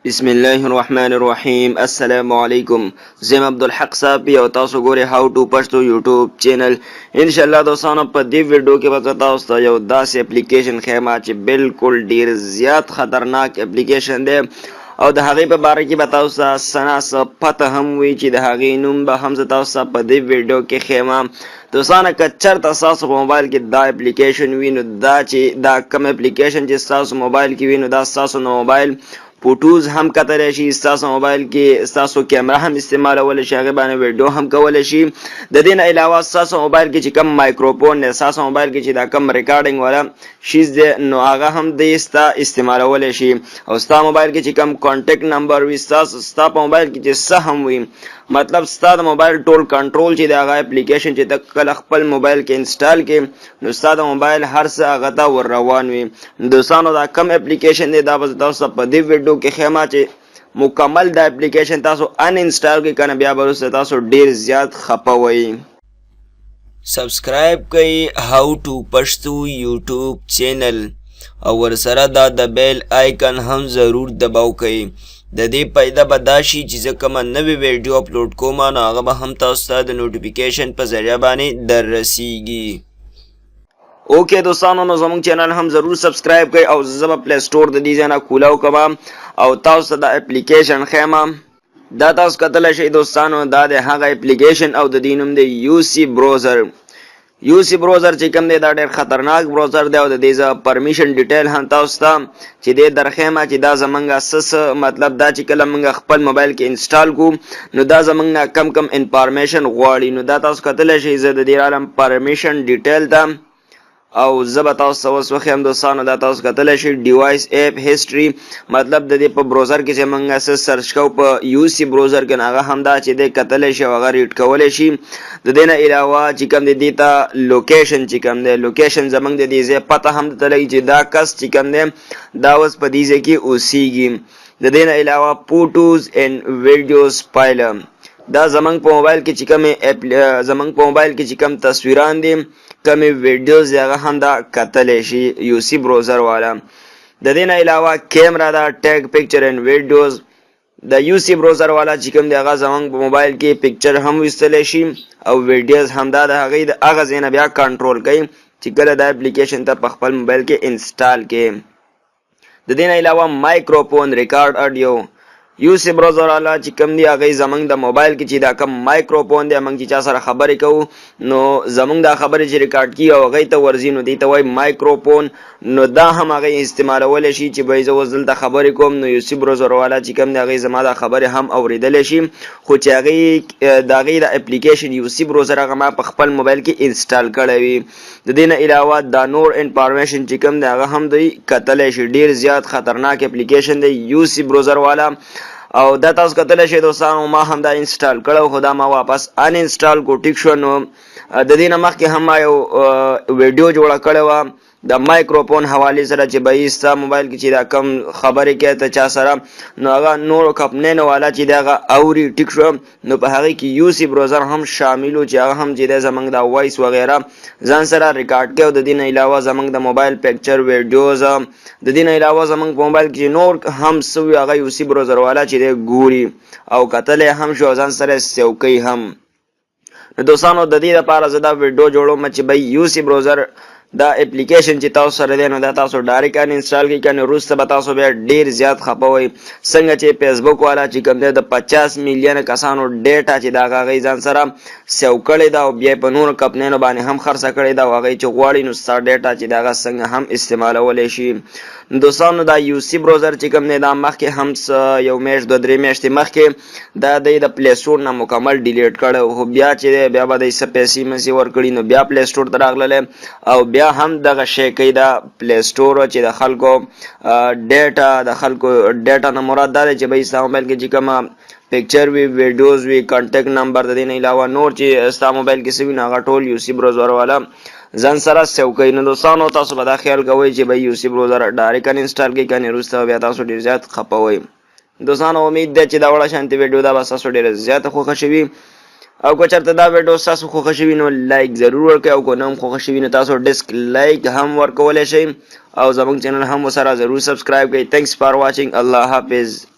بسم الله الرحمن الرحیم. السلام علیکم، زه یم عبدالحق صاحب او تاسو ګورئ How to Pashto YouTube channel. ان شاء الله دوستانو، په دې ویډیو کې به زه تاسو ته یو داسې اپلیکیشن ښیم چې بالکل ډیر زیات خطرناک اپلیکیشن دی او د هغې په باره کې به تاسو ته څه نا څه پته هم وي چې د هغې نوم به هم زه تاسو ته په دې ویډیو کې ښیم. دوستانو، که چېرته ستاسو په موبایل کې دا اپلیکیشن وي، نو دا چې دا کوم اپلیکیشن چې ستاسو موبایل کې وي، نو دا ستاسو نو موبایل photos هم کتلی شي، ستاسو موبایل کې ستاسو کیمره هم استعمالولی شي، هغې باندې ویډیو هم کولی شي. د دې نه علاوه ستاسو موبایل کې چې کوم مایکروفون دی، ستاسو موبایل کې چې دا کوم recording والا شیز دی، نو هغه هم دی ستا استعمالولی شي. او ستا موبایل کې چې کوم contact number وي، ستا په موبایل کې چې څه هم وي، مطلب ستا د موبایل ټول کنټرول چې د هغه اپلیکیشن چې ته کله خپل موبایل کې install کې، نو ستا د موبایل هر څه هغه ته ور روان وي. دوستانو، دا کم اپلیکیشن دی، دا به تاسو ته په دې ویډیو کې ښیم چې مکمل دا اپلیکیشن تاسو ان انسټال کې کنه، بیا به وروسته تاسو ډیر زیات خپه وئ. سبسکرایب کړئ How to Pashto YouTube channel او ورسره دا د bell icon هم ضرور دباو کړئ. د دې پیدا به دا شي چې زه کومه نوې ویډیو اپلوډ کوم، نو هغه به هم تاسو ته د notification په ذریعه باندې در رسیږي. Okay دوستانو، نو زموږ چینل هم ضرور subscribe کړئ او زه به Play Store د دې ځای نه کولاو کوم او تاسو ته دا اپلیکیشن ښیم. دا تاسو کتلی شئ دوستانو، دا د هغه اپلیکیشن او د دې نوم دی UC Browser. UC Browser چې کوم دی، دا ډېر خطرناک browser دی او د دې زه permission detail هم تاسو ته چې دې درښیم چې دا زمونږ څه، مطلب دا چې کله مونږ خپل موبایل کې install کو، نو دا زمونږ نه کم کم information غواړي. نو دا تاسو کتلی شئ، زه د دې رالم permission detail ته او زه به تاسو ته اوس وښیم. دوستانو، دا تاسو کتلی شئ، device app history، مطلب د دې په browser کې چې موږ څه search کوو په UC Browser کې، هغه هم دا چې دی کتلی شي او هغه read کولی شي. د دې نه علاوه چې کوم دی، دې ته location چې کوم دی، location زمونږ د دې ځای پته هم درته لګي چې دا کس چې کوم دی، دا اوس په دې ځای کې اوسیږي. د دې نه علاوه photos and videos file، دا زمونږ په موبایل کې چې کوم زمونږ په موبایل کې چې کوم تصویران دي، کومې ویډیوز دي، هغه هم دا کتلی شي UC Browser والا. د دې نه علاوه کیمرا دا، take picture and videos، د UC Browser والا چې کوم دی، هغه زمونږ په موبایل کې picture هم ویستلی شي او ویډیوز هم. دا د هغې د هغه ځای نه بیا کنټرول کوي چې کله دا اپلیکیشن ته په خپل موبایل کې install کې. د دې نه علاوه microphone، record audio، UC Browser والا چې کوم دی، هغه زمونږ د موبایل کې چې دا کوم مایکروفون دی، موږ چې چا سره خبرې کوو، نو زمونږ دا خبرې چې ریکارډ کی او هغې ته ورځي، نو دې ته وایي مایکروفون. نو دا هم هغه استعمالولی شي چې به زه اوس دلته خبرې کوم، نو UC Browser والا چې کوم دی، هغې زما دا خبرې هم اورېدلی شي، خو چې هغې د هغې د اپلیکیشن UC Browser هغه ما په خپل موبایل کې install کړی وي. د دې نه علاوه دا نور information چې کوم دی، هغه هم دوی کتلی شي. ډیر زیات خطرناک اپلیکیشن دی UC Browser والا او دا تاسو کتلی شئ. دوستانو، ما هم دا install کړو، خو دا ما واپس ان انسټال کو. ټیک شو؟ نو د دې نه مخکې هم ما یو ویډیو جوړه کړې وه د مایکروفون حوالې سره چې به ستا موبایل کې چې دا کم خبرې کوي ته چا سره، نو هغه نورو کمپنیانو والا چې دغه اوري. ټیک شو؟ نو په هغې کې UC Browser هم شامل و چې هغه هم چې دی زمونږ دا voice وغیره ځان سره ریکارډ کوي او د دې نه علاوه زمونږ د موبایل picture، videos، د دې نه علاوه زمونږ په موبایل کې نور هم څه وي، هغه UC Browser والا چې دی ګوري او کتلی هم شو، ځان سره save کوي هم. نو دوستانو، د دې لپاره زه دا ویډیو جوړوم چې بھائی UC Browser دا اپلیکیشن چې تاسو سره دی، نو دا تاسو direct ان انسټال کړئ، کنه وروسته به تاسو بیا ډیر زیات خپه وئ. څنګه چې فیسبوک والا چې کوم دی، د 50 میلیون کسانو data چې دا هغه ځان سره save کړې ده او بیا په نورو کمپنیانو باندې هم خرڅه کړې ده او هغه چې غواړي، نو ستا data چې دغه څنګه هم استعمالولی شي. دوستانو، دا UC Browser چې کوم دی، دا مخکې هم یو میاشت، دوه درې میاشتې مخکې دا دی د Play Store نه مکمل delete کړی، خو بیا چې بیا به دی څه پیسې مسې ورکړي، نو بیا Play Store ته راغللی او بیا هم دغه شی کوي. دا Play Store چې د خلکو data، د خلکو data نه مراد دا دی چې بھائی ستا موبایل کې چې کومه picture وي، videos وي، contact number، د دې نه علاوه نور چې ستا موبایل کې څه وي، نو هغه ټول UC Browser والا ځان سره save کوي. نو دوستانو، تاسو به دا خیال کوئ چې بھائی UC Browser direct ان انسټال کړئ، کنې وروسته بیا تاسو ډېر زیات خپه وئ. دوستانو، امید ده چې دا وړه شانتې ویډیو دا به تاسو ډېره زیاته خوښه شوي او که چېرته دا ویډیو ستاسو خوښه شوي، نو like ضرور ورکړئ او که نه هم خوښه شوي، نو تاسو dislike هم ورکولی شئ او زموږ چینل هم ورسره ضرور subscribe کړئ. Thanks for watching. الله حافظ.